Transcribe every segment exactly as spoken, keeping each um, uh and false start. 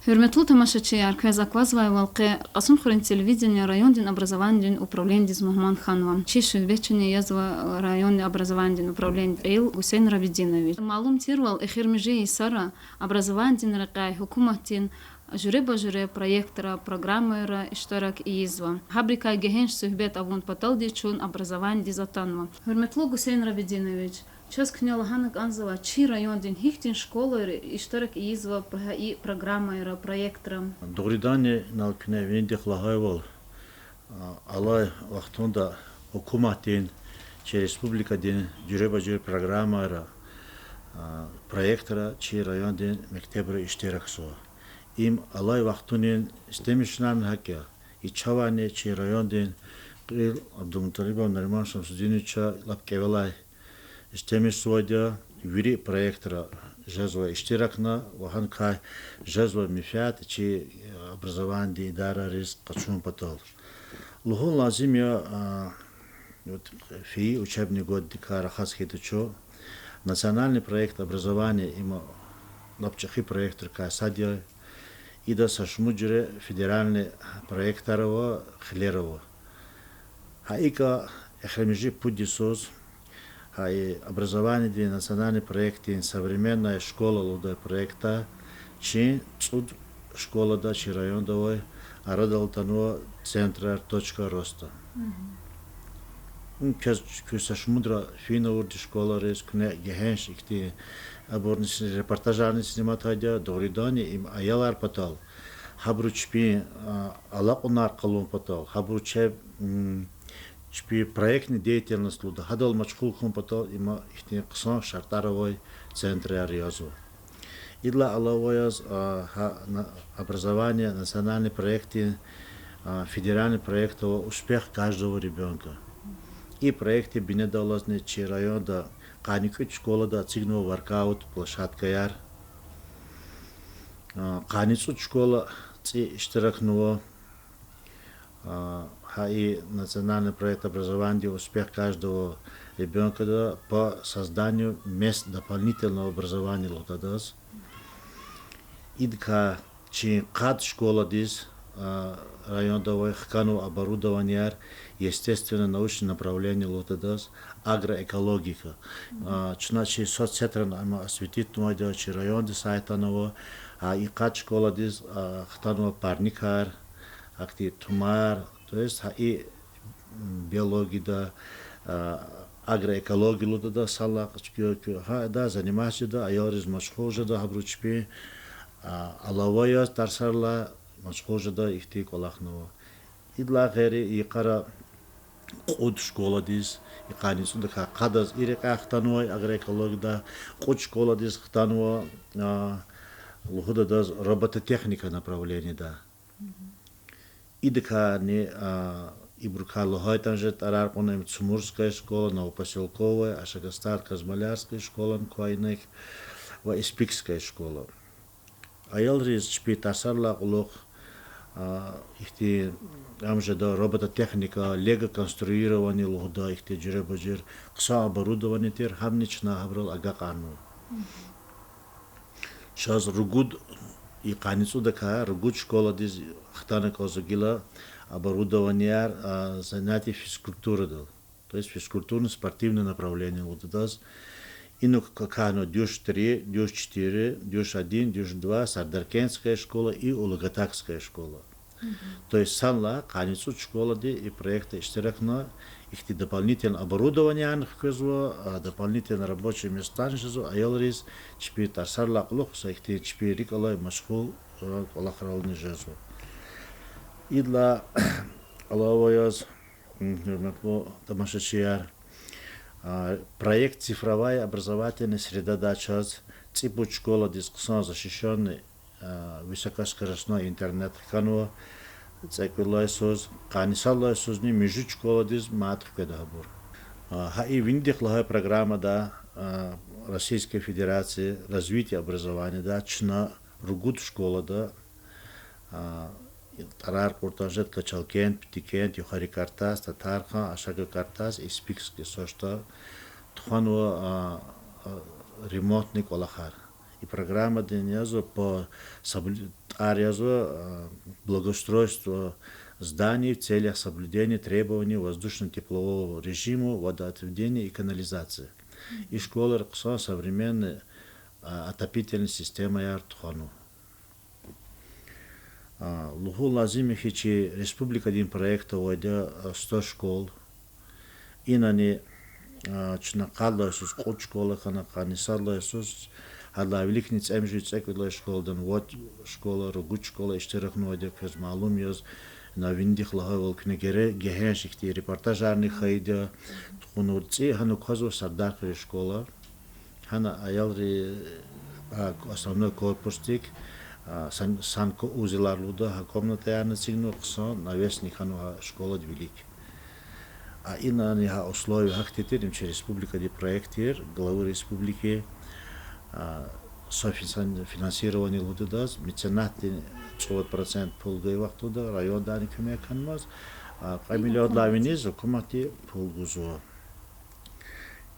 Гьуьрметлу тамашачияр, квез аквазвайвал, къе Кьасумхуьруьн телевидение райондин образованидин управленидиз мугьман хьанва. Чи суьгьбетчини язва райондин образованидин управленидин кьил Гусейн Рабидинович. Малум тирвал, эхиримжи йисара образованидин рекьяй гьукуматдин жуьреба-жуьре проектра, программайра иштирак ийизва. Гьабурукай гегьенш суьгьбет авун паталди чун образованидиз атанва. Гьуьрметлу Гусейн Рабидинович, чаз куьне лагьана кӀанзава, чи райондин гьихьтин школайри иштирак ийизва гьа и программайра, проектра? Дугъриданни, инал куьне винидихъ лагьайвал, алай вахтунда гьукуматдин, чи республикадин жуьреба-жуьре программайра, проектра чи райондин мектебри иштиракзава. Им алай вахтунин истемишунарни гьакӀ я, и чавайни чи райондин кьил Абдулмуталибов Нариман Шамсудиновича лап кӀевелай истемишзавайди я, вири проектра жезва иштиракна ва гьанкай жезва менфят чи образованидин идарариз къачун патал. Лугьун лазим я, фейи учебный годдикай рахаз хьайитӀа, национальный проект образования им лап чӀехи проектрикай сад я. Ида са шумуд жуьре федеральный проектар ава, хилер ава. Гьа икӀа, эхиримжи пуд йисуз, гьа и образованидин национальный проектдин Современная школа лугьудай проектдай чи цӀуд школада, чи районда авай, арадал атанва центрар, точка роста. Квез куь са шумудра фин авурди школайриз, куьне гегьенш ихьтин, абурни репортажарни сниматьайди я, дугъриданни им аялар патал, гьабуру чпин алакьунар къалун патал, гьабуру чеб, чпин проектный деятельность лугьуда, гьадал машгъул хьун патал има ихьтин хъсан шартӀар авай центрар язва. Идалай алава яз, гьа образование национальный проектдин федеральный проект ава Успех каждого ребёнка. И проектдин бинедаллазни чи районда къанни кӀуьд школада эцигнава воркаут площадкаяр. Къанни цӀуд школа цӀи иштиракнава. Гьа и национальный проект образованидин Успех каждого ребёнкада по созданию мест дополнительного образования лугьудадаз. Идакай чи къад школадиз, районда авай, хканва оборудованияр естественно-научный направление лугьудадаз, агроэкологика. Чна чи соцсетарани ам осветитьнавайди я, чи райондин сайтдани ава, гьа и къад школадиз хтанва парникар, ахьтин тумар, то есть гьа и биологияда, агроэкология лугьудадаз, санлай кӀвалах, гьада заниматься жеда, аялриз машгъул жеда, гьабуру чпин алава яз тарсарилай машгъул жеда, ихьтин кӀвалахни ава. Идалай гъейри йикъара кьуд школадиз, и къанни цӀудакай къадаз и рекьяй хтанвай агроэкологияда, кьуд школадиз хтанва, лугьудадаз, робототехника направлениеда. Идакайни, ибурукай лагьайтӀани жеда, тӀварар кьуна: им Цумурская школа, Новопосёлковая, Ашагастар-Казмалярская школани квай инихъ ва Испикская школа. Аялриз чпин тарсарилай кьулухъ ихьтин, ам жеда робототехника, лего-конструирование лугьуда, ихьтин жуьреба-жуьре хъсан оборудование тир, гьамни чна гьабурал агакьарнава. Чаз ругуд, и къанни цӀудакай ругуд школадиз хтана кӀанзава гила оборудованияр, занятия физкультурадал, то есть физкультурно-спортивное направление лугьудадаз. Инук кӀватӀанва Дюш три, Дюш четыре, Дюш один, Дюш два, Сардаркентская школа и Улагатакская школа. То есть санлай къанни цӀуд школади и проектда иштиракна, ихьтин дополнительно оборудованиени хквезва, дополнительно рабочие местани жезва аялриз, чпин тарсарилай кьулухъ са ихьтин чпин рикӀ алай машгъул кӀвалахрални жезва. Идалай алава яз, гьуьрметлу тамашачияр, проект Цифровая образовательная средадай чаз цӀипуд школадиз хъсан защищённый высокоскоростной интернет хканва цӀекӀуьд лагьай йисуз, къанни сад лагьай йисузни муьжуьд школадиз мад хкведа гьабур. Гьа и винидихъ лагьай программада, Российская Федерация развития образованияда чна ругуд школада, тӀварар кьуртӀани жеда, Качалкент, Птикент, Юхари Картас, Татархан, Ашага Картас, Испикский сошта тухванва ремонтный кӀвалахар. И программада язва по соблю-, тӀвар язва, благоустройство зданий в целях соблюдения требований воздушно-теплового режима, водоотведения и канализации. И школайра хъсан современный отопительный системаяр тухванва. Лугьун лазим я хьи, чи республикадин проект авайди я сто школ. Инани чна къад лагьай йисуз кьуд школа хьана, къанни сад лагьай йисуз, гьадалай виликни цӀемуьжуьд-цӀекӀуьд лагьай школадани вад школа, ругуд школа иштиракнавайди я, квез малум яз, ина винидихъ лагьайвал, куьне гере-, гегьенш ихьтин репортажарни хьайиди я, тухунвай цӀи гьана квазва Сардархуьруьн школа. Гьана аялри, основной корпусдик, санузелар лугьуда, гьа комнатаярни эцигнава, хъсан навесни хьанва гьа школадин вилик. Инани гьа условия гьахьтин тир, им чи республикадин проект тир, главы республики, софинанс-, финансирование лугьуда адаз, меценатдин цӀувад процент пул гайи вахтунда райондани куьмек хьанмаз, кьве миллиарддалай виниз гьукуматди пул гузва.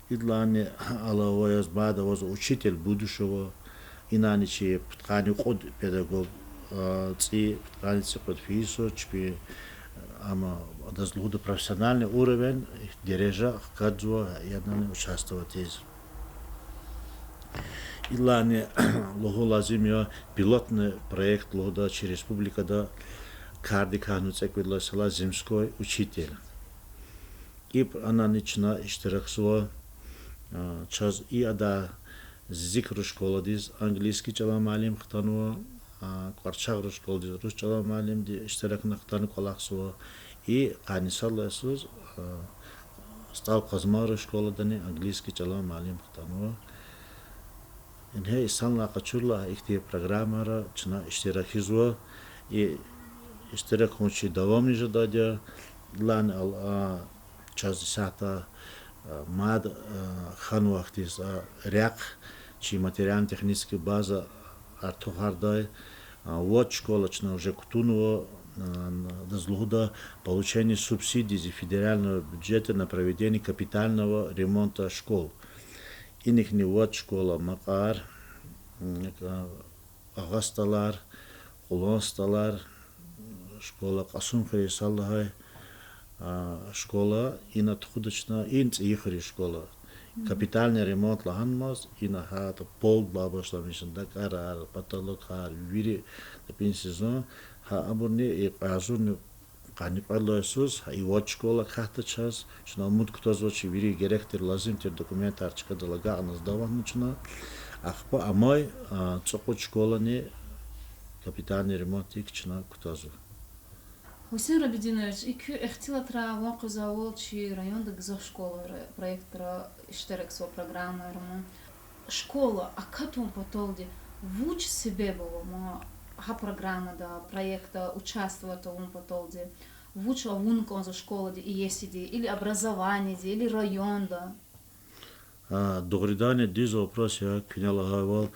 Идалайни алава яз бада аваз учитель будущего. Инани чи пудкъанни кьуд педагог, цӀи пудкъанни цӀикьвед фейи йисуз чпи, амма адаз лугьуда профессиональный уровень, дережа хкажзава ядани участвовать ийиз. Идалайни лугьун лазим я, пилотный проект лугьуда чи республикада кардик кӀанзава цӀекӀуьд лагьай йисалай Земской учитель. ИбӀ анани чна иштиракзава, чаз и ада Зикру школадиз английский чӀалан муаллим хтанва, КӀварчагъру школадиз урус чӀалан муаллимди иштиракна хтана кӀвалахзава. И къанни сад лагьай йисуз СтӀал Къазмайру школадани английский чӀалан муаллим хтанва. Ингье инсанлай къачурла ихьтин программайра чна иштиракзава. И иштирак хьун чи давамни жедайди я. Идалайни ал-, чаз исятда мад хьанвай хьтин рехъ, чи материально-технический база артухардай. Вад школа чна уже кутунва, адаз лугьуда получение субсидий из федерального бюджета на проведение капитального ремонта школ. Инихъни вад школа Макьар, Агъа СтӀалар, Кьулан СтӀалар, школа Кьасумхуьруьн йисалай лагьай школа, ина тухуда чна, ин ЦӀийи хуьруьн школа. Капитальный ремонт лагьанмаз, ина гьатта полдилай башламишна, дакӀарар, потолокар, вири, тӀипӀин сезон, гьа абурни и кьве агъзурни къанни кьвед лагьай йисуз, гьа и вад школа катда чаз, чна умуд кутазва чи вири герек тир, лазим тир документар чкадал агакьна, сдаватна чна, ахпа амай цӀукьуд школани капитальный ремонтдик чна кутазва. Гьусейн Рабидинович, и куь ихтилатра ван къвезвайвал чи районда гзаф школайра проектра иштиракзава, программайра. Школа акатун паталди вуч себеб ава, ма гьа программада, проектда участвовать авун паталди? Вуч авун кӀанзава школади иесиди, или образованиеди, или районда? Дугъриданни дуьз вопрос я, куьне лагьайвал,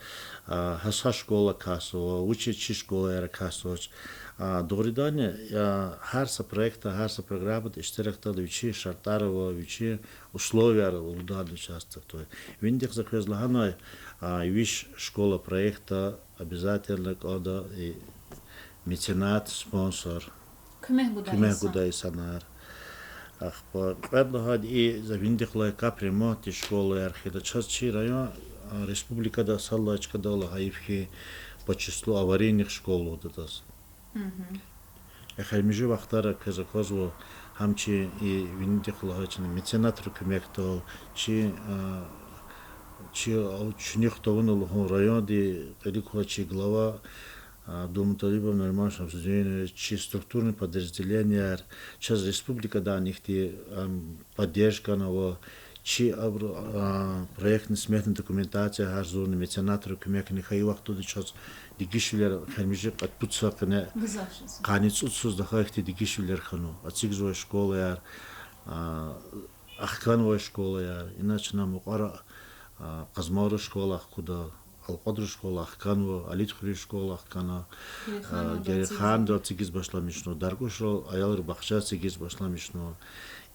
гьа са школа касзава, вучиз чи школаяр касзавач. Дугъриданни, гьар са проектда, гьар са программада иштиракдалди вичин шартӀар ава, вичин условияр ава лугьудай участокда. Винидихъ за квез лагьанай, виш школа проектда обязательно кӀанда меценат, спонсор, куьмек гудай инсанар. Ахпа кьвед лагьайди, за винидихъ лагьай, капремонтдин школаяр хьайила, чаз чи район республикада сад лагьай чкадал гьайиф хьи, по числу аварийных школ лугьуда адаз. Эхиримжи вахтара квез аквазва, гьам чи и винидихъ лагьай чна меценатри куьмекдал, чи, чи, чуьнуьх тавуна лугьун районди кьиле квай чи глава Абдулмуталибов Нариман Шамсудинович, чи структурный подразделенияр, чаз республикадани ихьтин поддержкани ава, чи абуру проектно-сметный документация гьазурна, меценатри куьмекни хьайи вахтунда чаз дегишвилер эхиримжи кьве-пуд йисан къене, къанни цӀуд йисуз даха ихьтин дегишвилер хьанва. Эцигзавай школаяр, ахканвай школаяр, ина чна мукьвара Къазмайру школа ахкуда, Алкьвадру школа ахканва, Алидхуьруьн школа ахкана, Герейхандал эцигиз башламишнава, Даркьушрал аялрин бахча эцигиз башламишнава.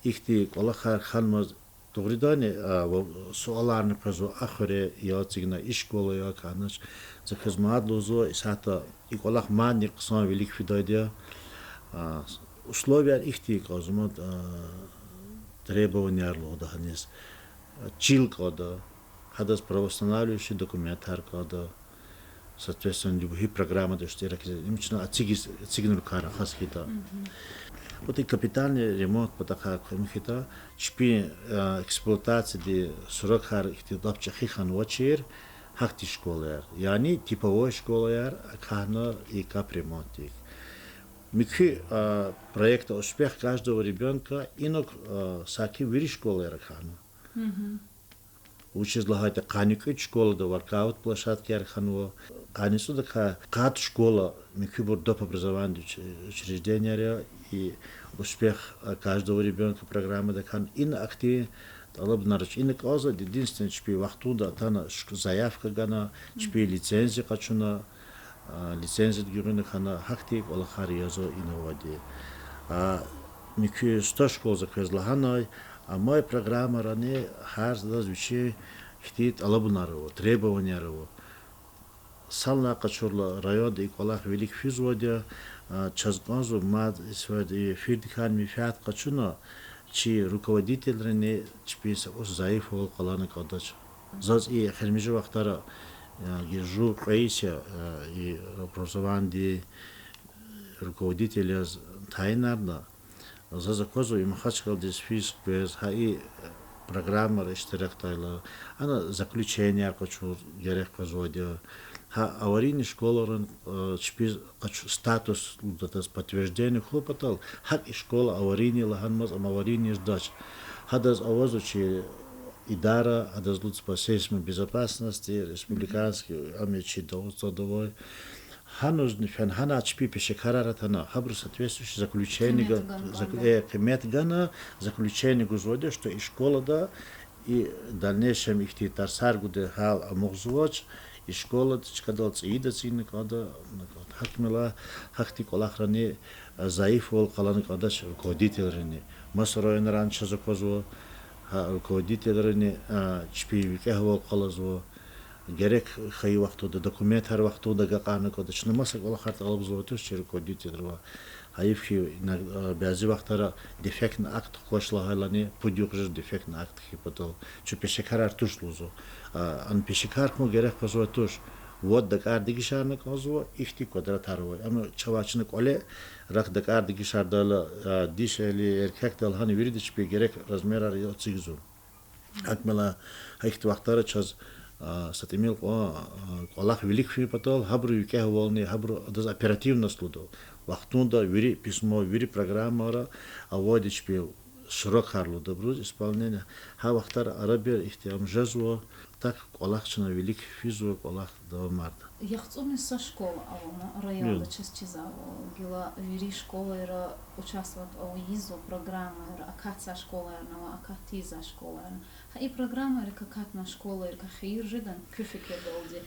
Ихьтин кӀвалахар хьанмаз, Дугъриданни, а, ва суаларни къвезва, а хуьре я эцигна, и школа я кӀанач. За квез мад лугьузва, исятда и кӀвалах мадни хъсан вилик фидайди я. А, условияр ихьтин кӀанзава мад, а, требованияр лугьуда гьаниз. А, чил кӀанда, гьадаз правоостанавливающий документар кӀанда. Соответственно, гьи программада иштирак ийиз, им чна эцигиз, эцигна рукара хас хьайитӀа. Вот и капитальный ремонт патахъай куьмек хьайитӀа, чпин, э, эксплуатациядин срокар ихьтин лап чӀехи хьанвачир, гьахьтин школаяр, яни типовой школаяр акахьна и капремонтдик. Муькуь, э, проекта «Успех каждого ребёнка» инаг, э, саки вири школаяр акахьна. Вучиз лагьайтӀа къанни кӀуьд школада воркаут площадкаяр хьанва, къанни цӀудакай къад школа муькуьбур доп. Образованидин уч-, учрежденияр я, и «Успех каждого ребёнка» программада хьана, ина ахьтин тӀалабунарач ина кӀанзава, единственное, чпи вахтунда атана шк-, заявка гана, чпи лицензия къачуна, а, лицензияди гуьгъуьна хьана, гьахьтин кӀвалахар язва инавайди. А, муькуь сто школа за квез лагьанай, амай программарани гьар садаз вичин ихьтин тӀалабунар ава, требованияр ава. Санлай къачурла районда и кӀвалах вилик физвайди я, а, чаз кӀанзава мад исфад-, и эфирдикай менфят къачуна, чи руководителрини чпин са кӀус зайифвал къалана кӀандач. Заз и эхиримжи вахтара, а, жув-кьве йис я, а, и образованидин руководитель яз тайинарна. Заз аквазва и Махачкъаладиз физ къвез, гьа и программара иштиракдайла, ана заключенияр къачур герек къвезвайди я. Гьа аварийный школайрин, э, чпиз къач-, статус лугьуда адаз, подтверждение хьун патал, гьакӀ и школа аварийный лагьанмаз, ам аварийный жедач. Гьадаз авазва чи идара, гьадаз лугьузва по сейсмобезопасности, республиканский, ам я чи Дагъустанда авай. Гьанузни фена, гьана чпи пешекарар атана, гьабуру соответствующий заключение га-, зак-, э, къимет гана, заключение гузвайди я, что и школада и дальнейшем ихьтин тарсар гудай гьал амукьзавач, и школада чкадал цӀийида цӀийина кӀанда, гьакӀ мила гьахьтин кӀвалахрани, э, зайифвал къалана кӀандач руководителрини. Маса районрани чаз аквазва, гьа руководителрини, э, чпин викӀегьвал къалазва. Герек хьайи вахтунда, документар вахтунда агакьарна кӀанда. Чна маса кӀвалахар тӀалабзавай туш чи руководителривай. Гьайиф хьи, бязи вахтара дефектный акт хъвач лагьайлани, пуд-юкь жез дефектный акт хьайи патал. Чун пешекарар туш лугьузва. А, ам пешекар хьун герек къвезвай туш. Вад дакӀар дегишарна кӀанзава, ихьтин квадратар авай. Амма чавай чна кӀвале рак дакӀар дегишардайла, а, дишегьли, эркекдал, гьана вирида чпи герек размерар эцигзава. ГьакӀ мила, гьа ихьтин вахтара чаз, а, са тӀимил кьван, а, кӀвалах вилик фин патал, гьабуру викӀегьвални, гьабуру адаз оперативность лугьуда. Вахтунда вири письмо, вири программара авайди чпи срокар лугьуда абуруз исполнение. Гьа вахтара арабер ихьтин ам жезва, так кӀвалах чна вилик физва, кӀвалах давамарда. ЯхцӀурни са школа ава ман районда чаз чизва, гила вири школайра участвовать ава ийизва программайра, акатзавай школайрни ава, акат тийизвай школайрни. Гьа и программайрик акатнавай школайрикай хийир жедани куь фикирдалди?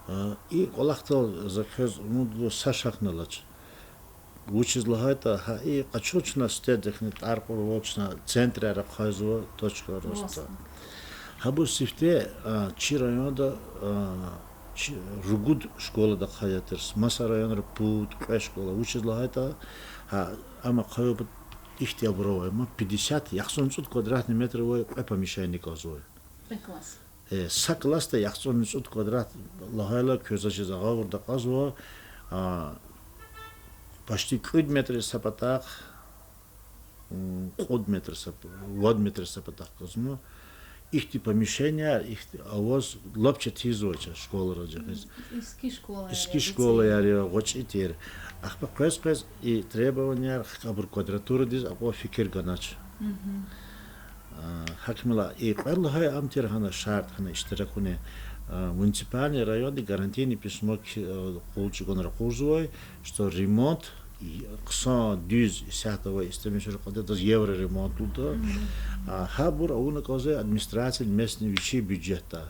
А, и кӀвалахдал за квез умуд гуз са шакни алач. Вучиз лагьайтӀа, гьа и къачун чна сифте дехни тӀвар кьурвал чна центрар ахъайзава, точка роста. Гьабур сифте, а, чи районда, а, чи ругуд школада ахъая тир, маса районра пуд, кьве школа. Вучиз лагьайтӀа, гьа, ам ахъайвал ихьтин абур авай ман, пятьдесят, яхцӀурни цӀуд квадратный метр авай кьве помещение кӀанзавай. Кьве класс. Э, са классда яхцӀурни цӀуд квадрат лагьайла, квез заз чиз агъавурда кьазва, а, почти кӀуьд метр са патахъ, м, кьуд метр са п-, вад метр са патахъ кӀанзава. Ихьтин помещение, ихьтин аваз лап четинзавач школара жагъиз. Иски школаяр я, гъвечӀи тир. Ахпа къвез-къвез и требованияр хкабур квадратурадиз акьван фикир ганач. А, гьакмила и кьвед лагьай ам тир гьана шартӀ, гьана иштиракуни, а, муниципальный районди гарантийный письмо ки-, а, къул чӀугуна ракъурзавай, что ремонт, и, хъсан, дуьз, исятда авай истемишунрин кьадар адаз евроремонт лугьуда. А, гьабур авуна кӀанзавай администрациядин местный вичин бюджетдай.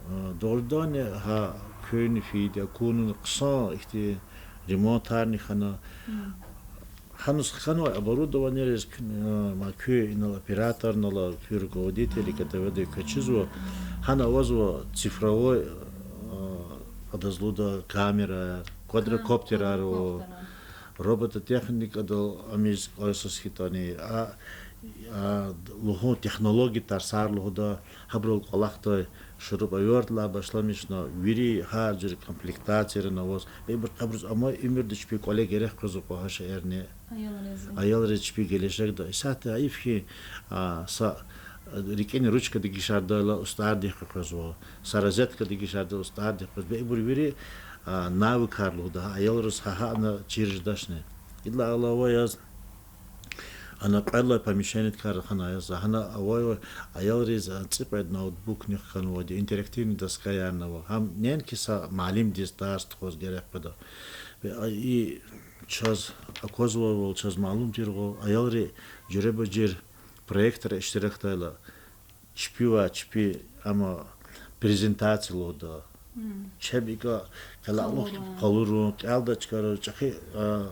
А, дугъриданни гьа куьн фейиди, акуна хъсан ихьтин ремонтарни хьана. Гьаниз хканвай оборудованиейриз куь, э, ма куь инал операторни ала, куь руководительри КТВ-дик квез чизва, гьана авазва цифровой, э, адаз лугьуда камераяр, квадрокоптерар ава, робототехникадал амиз кӀвалахиз хьайитӀани, а, а, лугьун технология тарсар лугьуда, гьабурал кӀвалахдай шуруп авайдалай башламишна, вири гьар жуьре комплектацияр аваз, бейбур абуруз амай уьмуьрда чпи кӀвале герек къвезва кьван гьа шейэрни. Аялриз чпи гележегда. Исятда гьайиф хьи, а, са, а, рикӀин ручка дегишардайла устӀардихъ къекъвезва, са розетка дегишардайла устӀардихъ къекъвезва. Бейбур вири, а, навыкар лугьуда, гьа аялриз гьа, гьана чир жедачни. Идалай алава яз, ана кьвед лагьай помещениедикай рахана яз, гьана авай аялриз, а, цӀикьвед ноутбукни хканвайди, интерактивный доскаярни ава. Гьам неинки са муаллимдиз тарс тухуз герек къведа. Ве, а, и чаз аквазвайвал, чаз малум тирвал, аялри жуьреба-жуьре проектра иштиракдайла, чпивай чпи, амма презентация лугьуда. Чеб икӀа къалурун, кӀелдай чкайриз, чӀехи, а,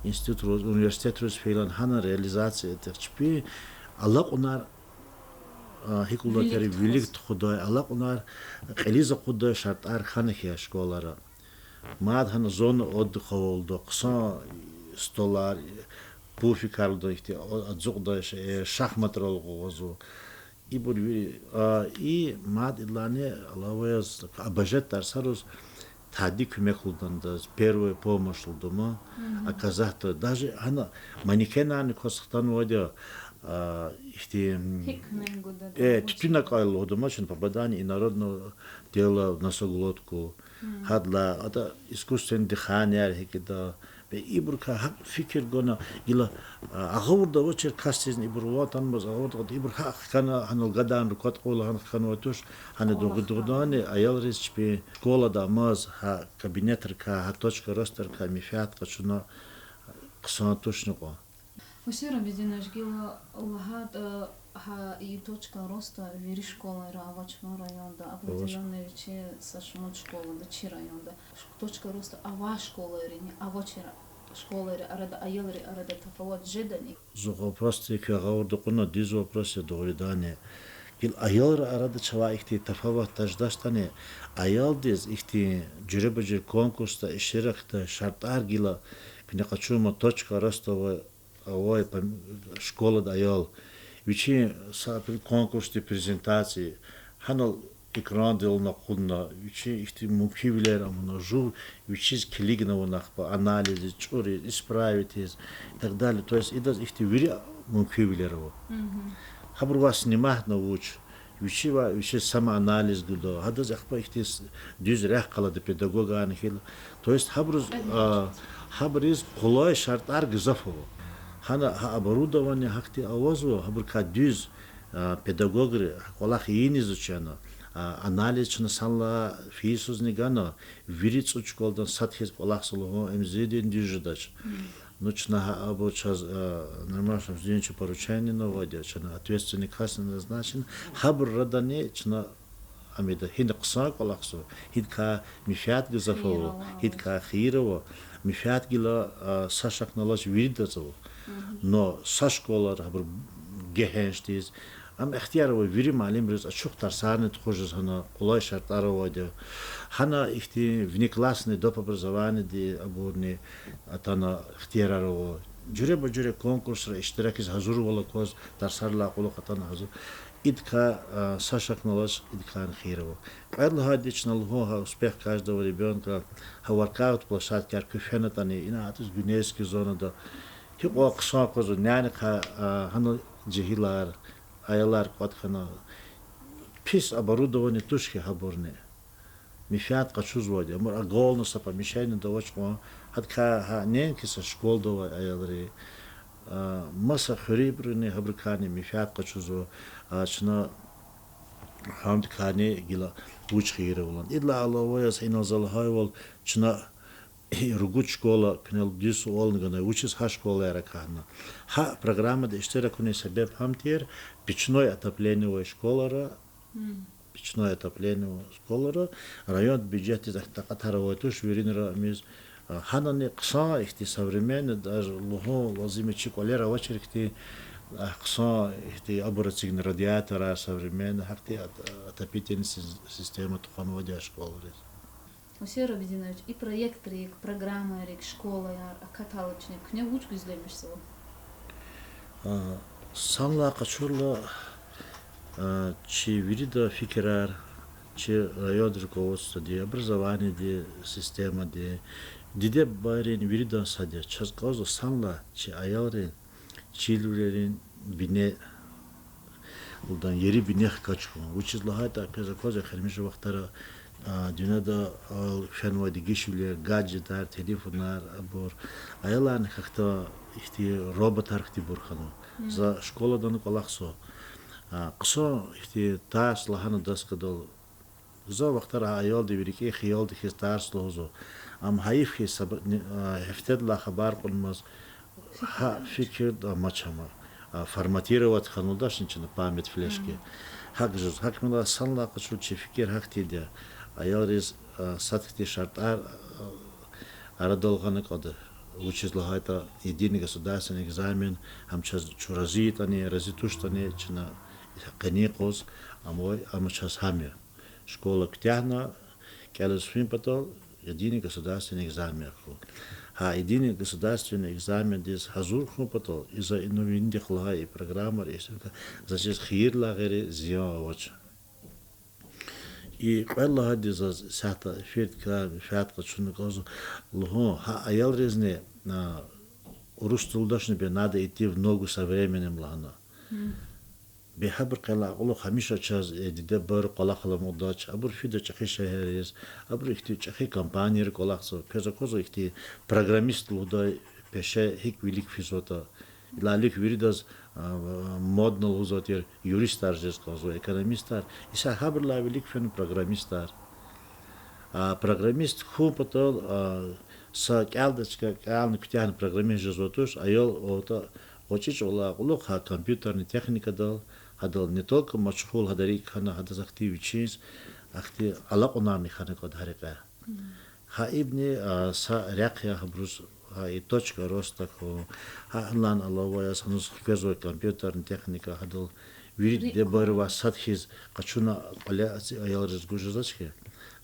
институтриз, университетриз фейила гьана реализация тир. Чпи алакьунар, а, гьикӀ лугьуда тир, вилик тухудай, алакьунар кьилиз акъуддай шартӀар хьана хьи школара. Мад гьана зона отдыха авалда, хъсан столар, пуфикар лугьуда ихьтин, ацукьдай шейэр, шахматрал акъвазва. Ибур вири, а, и мад идалайни алава яз, а, бажет тарсариз тади куьмек лугьудандаз, первая помощь лугьуда ман, оказать, даже гьана манекенарни кваз хтанвайди я, а, ихьтин, э, туьтуьнакӀай лугьуда ман, чна попадание инородного тела в носоглотку. Гьадалай, ада искусственное дыханиеяр гьикӀ ийида. Бе ибурукай гьакӀ фикир гана, гила, а, агъавурда авачир касдизни ибур ван атанмаз, агъавурда ибур гьакӀ хкана, гьанал гадайни руквад кьуна лагьана хканвай туш, гьана дугъ-, дугъриданни аялриз чпи школада амаз, гьа кабинетрикай, гьа точка ростарикай менфят къачуна хъсан тушни кьван. Василий Рабидинович, гила лагьайтӀа, гьа и точка роста вири школайра авач ман районда, определённый вичи са шумуд школада чи районда. Точка роста авай школайрини авачир школайрин арада, аялрин арада тафават жедани? Зун вопросдик квез гъавурда кьуна, дуьз вопрос я дугъриданни. Гила аялрин арада чавай ихьтин тафават жедачтӀани, аялдиз ихьтин жуьреба-жуьре конкурсда иштиракдай шартӀар гила куьне къачун ман точка роста авай, авай пом-, школада аял. Вичин са конкурсдин презентация, гьанал экрандал акъудна, вичин ихьтин мумкинвилер авуна, жув вичиз килигна авуна, ахпа анализиз, чӀуриз, исправитьиз, и так далее. То есть идаз ихьтин вири мумкинвилер ава. Гьабурувай сниматьна вуч, вичивай вичиз самоанализ гуда, гьадаз ахпа ихьтин с-, дуьз рехъ къалурда педагогарни хьайила. То есть гьабуруз, а, гьабуруз къулай шартӀар гзаф ава. Гьана гьа оборудование гьахьтин авазва, гьабурукай дуьз, а, педагогри кӀвалах ийиз чна, а, анализ чна санлай фейи йисузни гана, вири цӀуд школадан сад хьиз кӀвалахзава лугьун, им зидин дуьз жедач. Ну, чна гьа абур чаз, а, Нурман Шамсудиновича поручение авайди я, чна ответственный касни назначена, гьабур арадани чна ам ийида, гьина хъсан кӀвалахзава, гьидакай менфят гзаф ава, гьидакай хийир ава, менфят гила, а, са шакни алач, виридаз ава. Но са школайра гьабур гегьеншдиз, ам ихтияр ава вири муаллимриз ачух тарсарни тухуз жез, гьана къулай шартӀар авайди я. Гьана ихьтин внеклассный, доп. Образованиеди абурни атана ихтиярар ава. Жуьреба-жуьре конкурсра иштиракиз гьазурвал акваз, тарсарилай кьулухъ атана гьазур. Идакай, а, са шакни алач, идакайни хийир ава. Кьвед лагьайди чна лугьун гьа успех каждого ребёнка, гьа воркаут площадкаяр куь фенатӀани, ина атӀуз гуьнейский зонада. Гьикьван хъсан къвезва, нянихъай, а, гьана жегьилар, аялар кӀватӀ хьана. Пис оборудование туш хьи гьабурни. Менфят къачузвайди, амма оголено са помещениеда авач кьван, гьадакай гьа неинки са школада авай аялри, а, маса хуьруьбурувни, гьабурукайни менфят къачузва, а, чна гьамдикайни гила вуч хийир ава лагьана. Идалай алава яз, инал за лагьайвал, чна ругуд школа, куьне дуьз суални ганай, вучиз гьа школайрикай лагьана. Гьа программада иштирак авунин себеб гьам тир, печное отопление авай школайра, печное отопление авай школайра райондин бюджетдиз ахьтин такьатар авай туш виринра амиз, Гьанани хъсан ихьтин современный, даже лугьун лазим я чи кӀвалера авачир ихьтин, а, хъсан ихьтин абур эцигна радиаторар современный, гьахьтин от-, отопительный сис-, система тухванвайди я школайриз. Усер Абидинович, и проектрик, программайрик школаяр акатайла чна, куьне вуч гуьзлемишзава? А, санлай къачурла, а, чи вирида фикирар, чи район руководстводи, образованиедин системади, диде-бубайрин виридан сад я, чаз кӀанзава санлай чи аялрин чирвилерин бине, лугьудай ери бине хкаж хьун. Вучиз лагьайтӀа, квез аквазва, эхиримжи вахтара, а, дуьньяда, а, фенвай дегишвилер, гаджетар, телефонар, абур, аяларни хьахьтин ихьтин роботар хьтинбур хьанва. За школадани кӀвалахзава. А, хъсан ихьтин тарс лагьана доскадал, гзаф вахтара гьа аялди ви рикӀин хиялди хьиз тарс лугьузва. Ам гьайиф хьиз саб-, а, гьефтедилай хабар кьунмаз, гьа фикирда амач ам, а, форматировать хьанвайдачни чна память флешки. ГьакӀ жез, гьакӀ мила санлай къачурла чи фикир гьахьтинди я. Аялриз, а, сад хьтин шартӀар, а, арадал гъана кӀанда. Вучиз лагьайтӀа единый государственный экзамен, ам чаз чун рази ятӀани, рази туштӀани, чна къенин къуз, ам, ам чаз гьам я. Школа куьтягьна, кӀелиз фин патал единый государственный экзамен хьун. Гьа единый государственный экзамендиз гьазур хьун патал, и за инал винидихъ лагьай и программайра иштирак, за чиз хийирдилай гъейри зиян авач. И кьвед лагьайди заз исятда эфирдикай менфят къачуна кӀанзава лугьун, гьа аялризни, а, урус чӀалалдани, надо идти в ногу со временем лагьана. Бес гьабурун къене акьуллу гьамиша чаз, э, диде-бубайри кӀвалах аламукьдач, абур фида чӀехи шегьерриз, абуру ихьтин чӀехи компанийра кӀвалахзава, квез аквазва ихьтин программист лугьудай пеше гьикӀ вилик физватӀа. Идалай вилик виридаз, а, модно лугьузвай тир юристар жез кӀанзава, экономистар. Исятда гьабурулай вилик фена программистар. А программист хьун патал, а, са кӀелдачка, кӀелна куьтягьна программист жезвайди туш, аял аватӀа гъвечӀи чӀавалай кьулухъ гьа компьютерный техникадал, гьадал не только машгъул гьадан рикӀ хьана, гьадаз ахьтин вичиз, ахьтин алакьунарни хьана кӀанда гьа рекье. Гьа ибни, а, са рехъ я гьабуруз, гьа и точка роста хьун, гьа гьанлай алава яз гьаниз хквезвай компьютерный техника, гьадал вири диде-бубайривай сад хьиз къачуна кӀвале аялриз гуз жезвач хьи.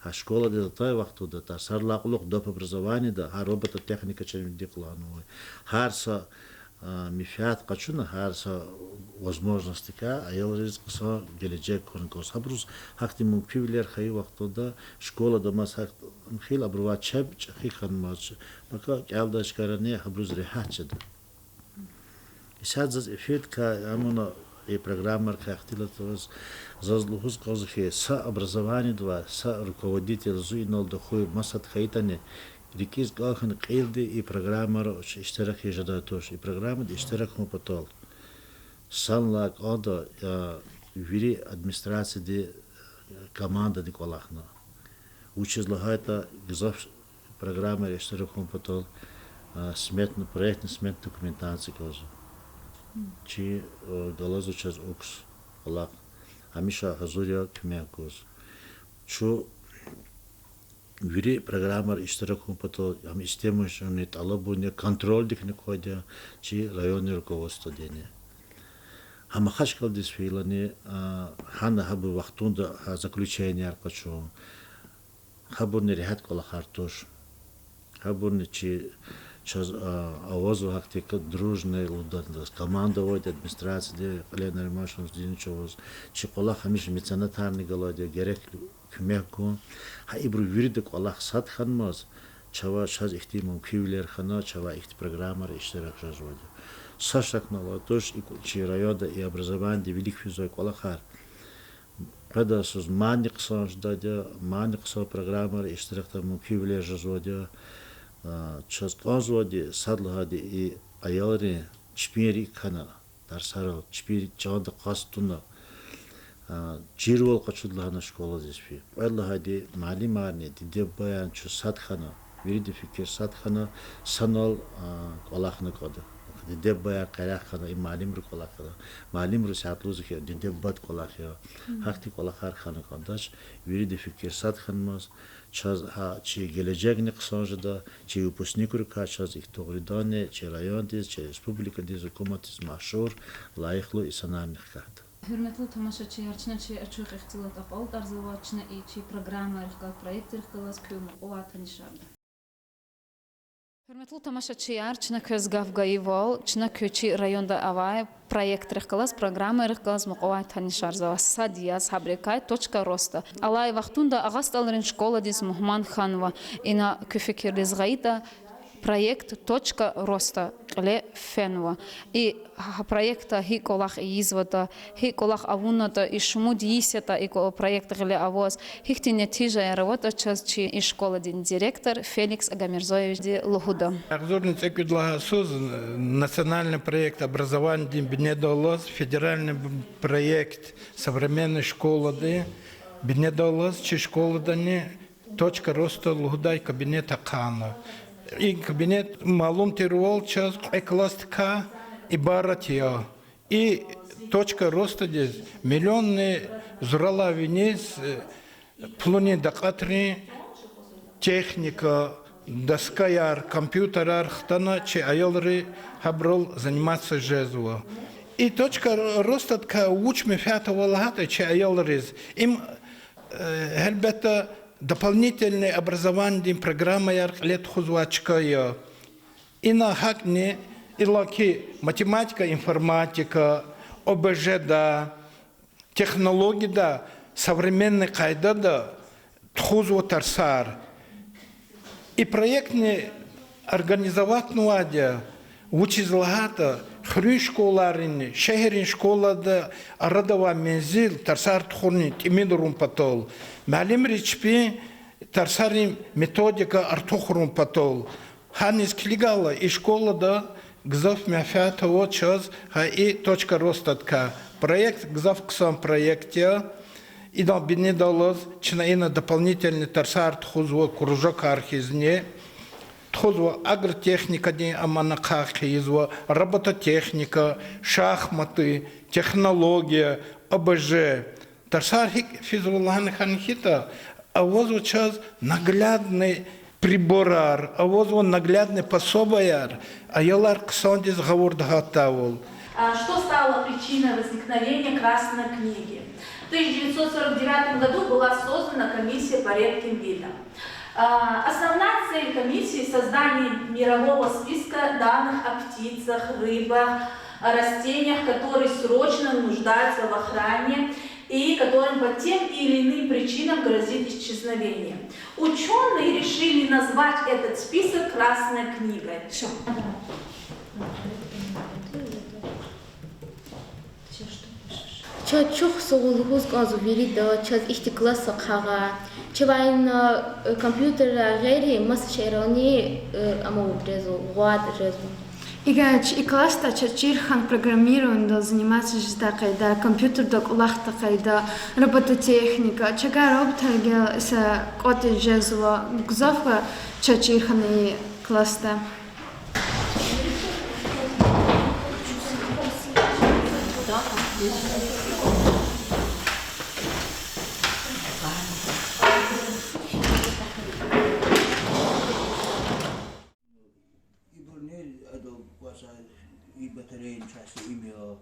Гьа школадиз атай вахтунда, тарсарилай кьулухъ доп. Образованиеда гьа робототехника чна винидихъ лагьанвай. Гьар са, а, менфят къачуна, гьар са возможностьдикай аялриз хъсан гележег хьун кӀанзава. Гьабуруз гьахьтин мумкинвилер хьайи вахтунда школадамаз гьахьтин хьайила абурувай чеб чӀехи хьанмаз, пака кӀелдай чкайрани гьабуруз регьят жеда. Исятда заз эфирдикай, амуна и программайрикай ихтилатуз, заз лугьуз кӀанзава хьи, са образованиедавай са руководитель, зун иналди хьуй, масад хьайитӀани, рикӀиз кӀан хьана кьилди и программайра иштирак ийиз жедай туш. И программада иштирак хьун патал санлай кӀанда, а, вири администрациядин командани кӀвалахна. Вучиз лагьайтӀа гзаф программайра иштирак хьун патал, а, сметно-проектно-сметная документация кӀанзава. Чи, а, галазва чаз укс кӀвалах. Гьамиша гьазур я куьмек гуз. Чун вири программайра иштирак хьун патал, ам истемишунни, тӀалабунни, контрольдикни квайди я чи районный руководстводини. Гьа Махачкъаладиз фейилани, а, гьана гьабур вахтунда гьа заключенияр къачун, гьабурни регьят кӀвалахар туш. Гьабурни чи, чаз, а, авазва гьахьтин дружный лугьудай команда авайди администрацияди, кьиле Нариман Шамсудинович аваз, чи кӀвалах гьамиша меценатарни галайди я, герек куьмек гун. Гьа ибуру вирида кӀвалах сад хьанмаз, чавай чаз ихьтин мумкинвилер хьана, чавай ихьтин программайра иштирак жезвайди я. Са шакни алай туш, и кӀу-, чи районда и образованиеди вилик физвай кӀвалахар къведайсуз мани хъсан жедайди я, мани хъсан программайра иштиракдай мумкинвилер жезвайди я. А, чаз кӀанзавайди, сад лагьайди, и аялрин чпин рикӀ хьана тарсарал, чпин чанда къаст туна, а, чирвал къачуда лагьана школадиз фин. Кьвед лагьайди, муаллимарни, диде-бубаярни чун сад хьана, вирида фикир сад хьана, санал, а, кӀвалахна кӀанда. Диде-бубаяр къерех хьана, и муаллимрин кӀвалах хьана. Муаллимри сят лугьуз хьи, диде-бубад кӀвалах я. Гьахьтин кӀвалахар хьана кӀандаз, вирида фикир сад хьанмаз, чаз гьа чи гележегни хъсан жеда, чи выпускникрикай чаз икӀ тугъриданни чи райондиз, чи республикадиз, гьукуматдиз машгьур, лайихлу инсанарни хкатда. Гьуьрметлу тамашачияр, чна чи ачух ихтилат акьалтӀарзава, чна и чи программайрихъ галаз, проектрихъ галаз куь мукьувай танишарда. Гьуьрметлу тамашачияр, чна квез гаф гайивал, чна куь чи районда авай проектрихъ галаз, программайрихъ галаз мукьувай танишарзава. Сад яз гьабурукай Точка роста. Алай вахтунда Агъа СтӀалрин школадиз мугьман хьанва. Ина куь фикирдиз гъайитӀа, проект Точка роста кьиле фенва. И гьа проектда гьи кӀвалах ийизватӀа, гьи кӀвалах авунатӀа, и шумуд йис ятӀа и кӀва-, проект гъиле аваз, гьихьтин нетижаяр аватӀа, чаз чи и школадин директор Феликс Агамирзоевичди лугьуда. Агъзурни цӀекӀуьд лагьай йисуз национальный проект образованидин бинедаллаз, федеральный б-, проект современной школады бинедаллаз чи школадани Точка роста лугьудай кабинет ахъайна. И кабинет, малум тирвал, чаз кьве классдикай ибарат я. И Точка ростадиз миллионни зуралай виниз, э, пулунин дакьатрин техника, доскаяр, компьютерар хтана, чи аялри гьабурал заниматься жезва. И Точка ростадикай вуч менфят ава лагьайтӀа чи аялриз, им, э, гьелбетда, дополнительный образованидин программаяр кьиле тухузвай чка я. Ина гьакӀни иллаки математика, информатика, ОБЖ-да, технологияда, современный къайдада тухузва тарсар. И проектни организоватьнавайди я, вучиз лагьайтӀа хуьруьн школайринни шегьеррин школайрин арада авай мензил тарсар тухунин тӀимил авун патал, муаллимриз чпин тарсарин методика артухарун патал. Гьаниз килигайла, и школада гзаф менфят ава чаз гьа и Точка ростадикай. Проект гзаф хъсан проект я. Идан бинедаллаз чна ина дополнительный тарсар тухузва кружокар хьизни. Тухузва агротехникадин, амма ахъа хъийизва робототехника, шахматы, технология, ОБЖ. Тарсар гьикӀ физва лагьана хьана хьайитӀа, авазва чаз наглядный приборар, авазва наглядный пособияр, аялар хъсандиз гъавурда гьатдайвал. А, что стало причиной возникновения Красной книги? В тысяча девятьсот сорок девятом году была создана комиссия по редким видам. А, основная цель комиссии — создание мирового списка данных о птицах, рыбах, о растениях, которые срочно нуждаются в охране и которым по тем или иным причинам грозит исчезновение. Учёные решили назвать этот список Красной книгой. Ча чухсагъул лугьуз кӀанзава вирида, чаз ихьтин класс ахъайгъай. Чавай ина, э, компьютеррай гъейри маса шейэрални, э, амавуд жезва, гъвад жезва. Ига чи и классда чаз чир хьана программированиедал заниматься жездай къайда, компьютерда кӀвалахдай къайда, робототехника, чавай роботар гила са кӀватӀиз жезва, гзаф чаз чир хьана и классда. Ибурни адал кваса, и батареин части им я.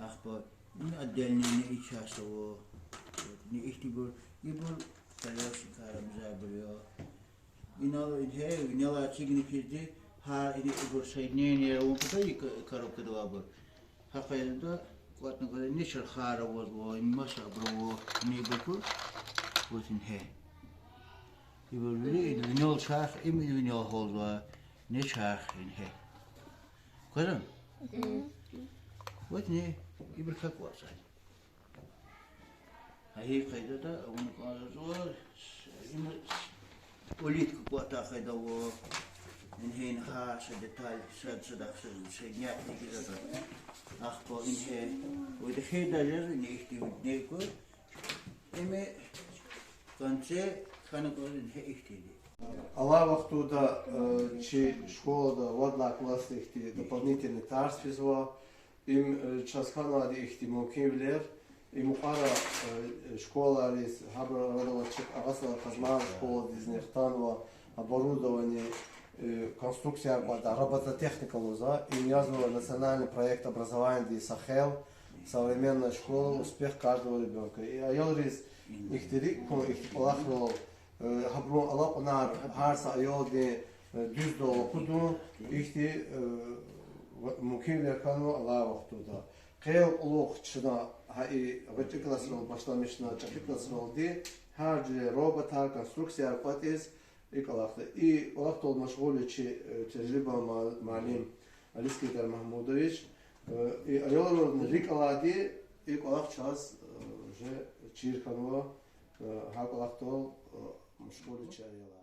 Ахпа ина отдельный и часть ава. Ни ихьтинбур, ибур колёсный кар амзайбур я. Инал ингье, инал эцигна хьизди, гьа ибур соединение авун патал и к-, коробкада авайбур. Гьа къайдада кӀватӀна кӀанда, ни чархар авазва, ни маса абур ава, ни ибур. Вот ингье. Ибур вири, винел чарх, им винел гьалзава, ни чарх ингье. Квазан? Вот ни, ибурукай кӀватӀзава. Гьа и къайдада авуна кӀанзава, им улитка кӀватӀдай къайда ава. Ингье гьа са деталь, са, садахъ са, соединять ийиз жеда. Ахпа ингье, вот хеда жез, ни ихьтин, ни кӀватӀ. Им в конце хьана кӀанда ингье ихьтинди. Алай вахтунда, э, чи школада вад лагьай классдин ихьтин дополнительный тарс физва. Им, э, чаз хьанвайди ихьтин мумкинвилер, и мукьвара, э, школайриз, гьабур арадал ачух Агъа Салар Къазмай школадизни хтанва оборудование, э, конструкцияр кӀватӀдай, робототехника лугьузва, им язва национальный проект образованиедин са хел, современная школа, успех каждого ребёнка. И аялриз ихьтин рикӀ хьун, ихьтин кӀвалахрал, э, гьабурун алакьунар гьар са аялдин, э, дуьздал акъудун, ихьтин, э, ва-, мумкинвилер хьанва алай вахтунда. Къел кьулухъ чна гьа и гъвечӀи классрал башламишна чӀехи классралди гьар жуьре роботар, конструкцияр кӀватӀиз и кӀвалахда. И кӀвалахдал машгъул я чи, э, тежриба ма-, муаллим Алискентар Магьмудович. Э, и аялрин рикӀ алайди и кӀвалах чаз, э, уже чир хьанва, э, гьа кӀвалахдал, э, машгъул я чи аялар.